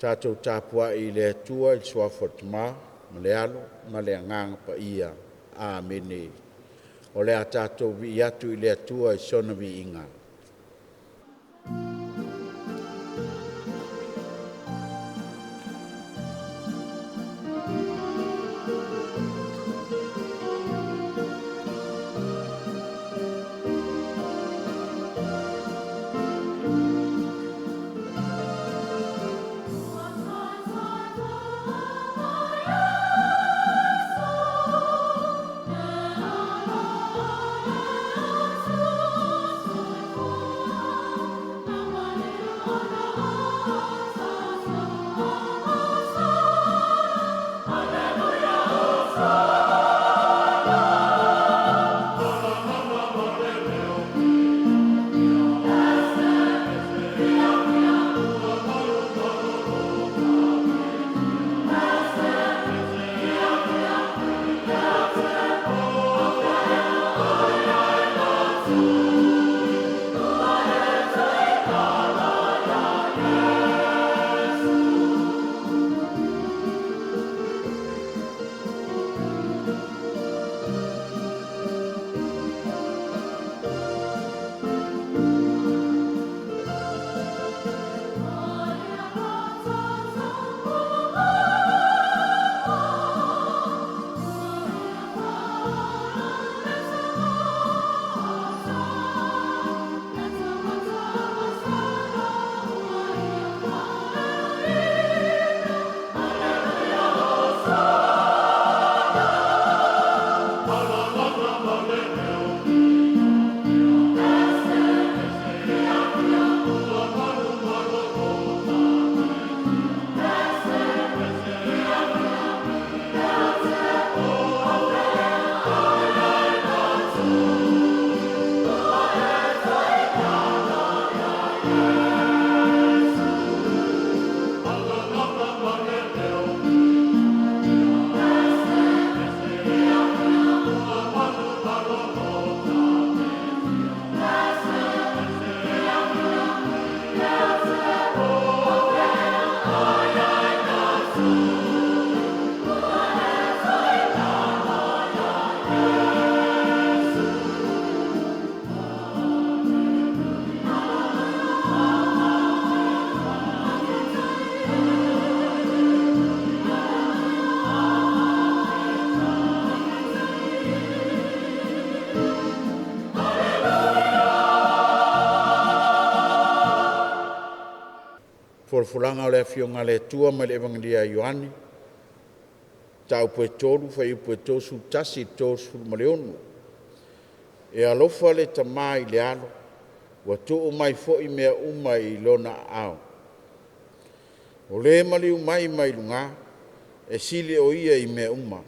Tatou tapuai i le Atua i le Suafa o le Tama ma le Alo ma le Agaga Paia. Amene. O le a tatou vivii atu i le Atua i sona viiga. Ua tataua mai Iesu, le Ala o le aso soifua, Na maliu ona ataata Hosana, Aleluia, Hosana. Aleluia, Hosana. Folafolaga a le Afioga a le Atua mai le Evagelia a Ioane, Mataupu e 3, fuaiupu e 31 i le 36. E alofa le Tama i le Alo, ua tuu mai foi mea uma i Lona aao. O le maliu mai luga, e sili o Ia i mea uma.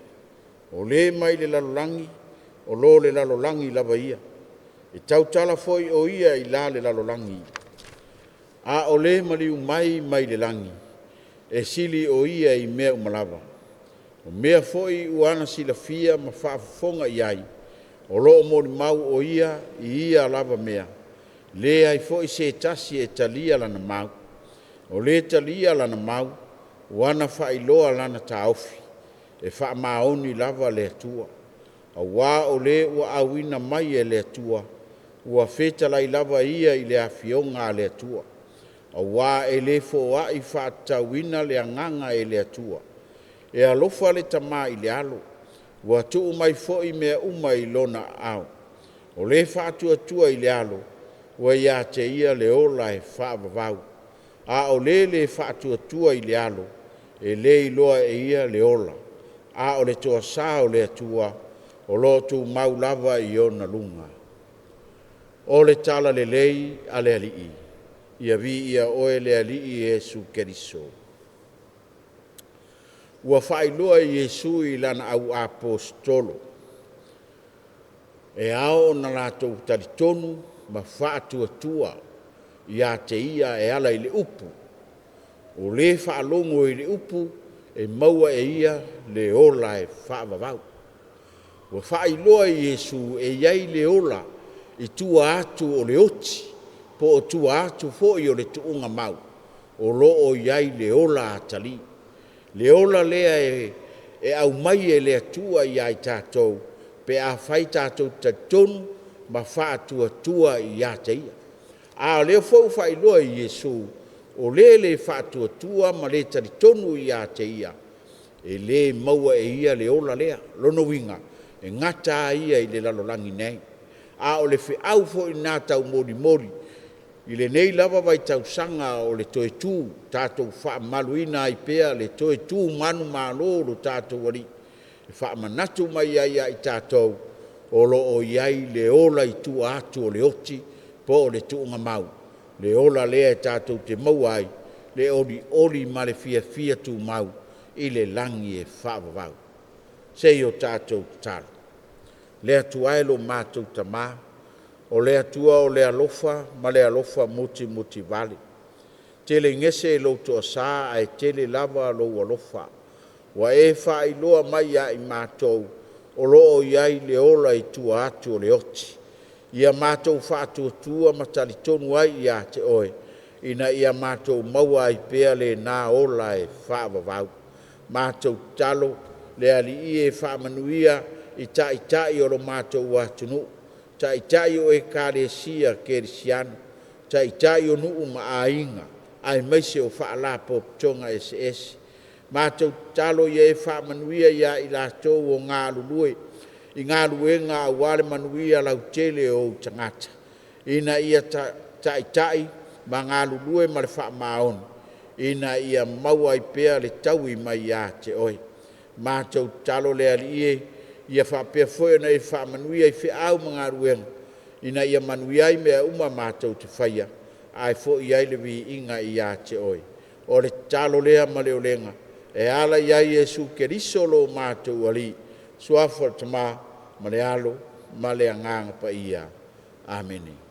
O le mai le lalolagi, o lo le lalolagi lava ia. E tautala foi o Ia i la le lalolagi. A o le maliu mai le lagi, e sili o Ia i mea uma lava. O mea foi ua na silafia ma faafofoga i ai, o lo o molimau o Ia i ia lava mea, e leai foi se tasi e talia lana mau. O le talia lana mau, ua na faailoa lana taofi, e faamaoni lava le Atua. Auā o Le ua auina mai e le Atua, ua fetalai lava Ia i le Afioga a le Atua, auā e le foai faatatauina le Agaga e le Atua. E alofa le Tama i le Alo, ua tuu mai foi mea uma i Lona aao. O le faatuatua i le Alo, ua ia te ia le ola e faavavau, a o le le faatuatua i le Alo, e le iloa e ia le ola, a o le toasā o le Atua o lo o tumau lava i ona luga. O le Talalelei a le Alii. Ia viia Oe le Alii Iesu Keriso. Ua faailoa e Iesu i Lana au Aposetolo e ao ona latou talitonu ma faatuatua ia te Ia e ala i le Upu. O le faalogo i le Upu, e maua e ia le ola e faavavau. Ua faailoa e Iesu e i ai le ola i tua atu o le oti, po o tua atu foi o le tuugamau. o lo o i ai le ola atalii. Le ola lea e aumai e le Atua ia i tatou pe afai tatou te talitonu ma faatuatua ia te Ia. A o lea foi ua faailoa e Iesu, o le le faatuatua ma le talitonu ia te Ia, e le maua e ia le ola lea. O lona uiga, e gata lava ia i le lalolagi nei. A o le feau foi lena taumolimoli i lenei lava vaitausaga o le toe tu, tatou faamamaluina ai pea le toe tu manumalo o lo tatou Alii, e faamanatu mai ai ia i tatou, o lo o i ai le ola i tua atu o le oti po o le tuugamau, le ola lea tatou te maua ai le olioli ma le fiafia tumau i le lagi e faavavau. Se i o tatou tatalo. Le Atua e lo matou Tama, o le Atua o le alofa ma le alofa mutimutivale, telegese lou toasa ae tele lava lou alofa. Ua e faailoa mai ia i matou o lo o i ai le ola i tua atu o le oti. Ia matou faatuatua ma talitonu ai ia te Oe, ina ia matou maua ai pea lena ola e faavavau. Matou tatalo le Alii e faamanuia i Taitai o lo matou atunuu, Taitai o Ekalesia Kerisiano, Taitai o nuu ma aiga aemaise o Faalapotopotoga eseese. Matou tatalo ia e faamanuia ia i latou o galulue i galuega aua le manuia lautele o ou tagata, ina ia taitai ma galulue ma le faamaoni ina ia maua ai pea le taui mai ia te Oe. Matou tatalo le Alii e, ia faapea foi ona e faamanuia i feau ma galuega ina ia manuia ai mea uma matou te faia, ae foi ai le viiga ia te Oe. O le tatalo lea ma le olega e ala ia Iesu Keriso lo matou Alii, Suafa o le Tama ma le Alo ma le Agaga Paia. Amene.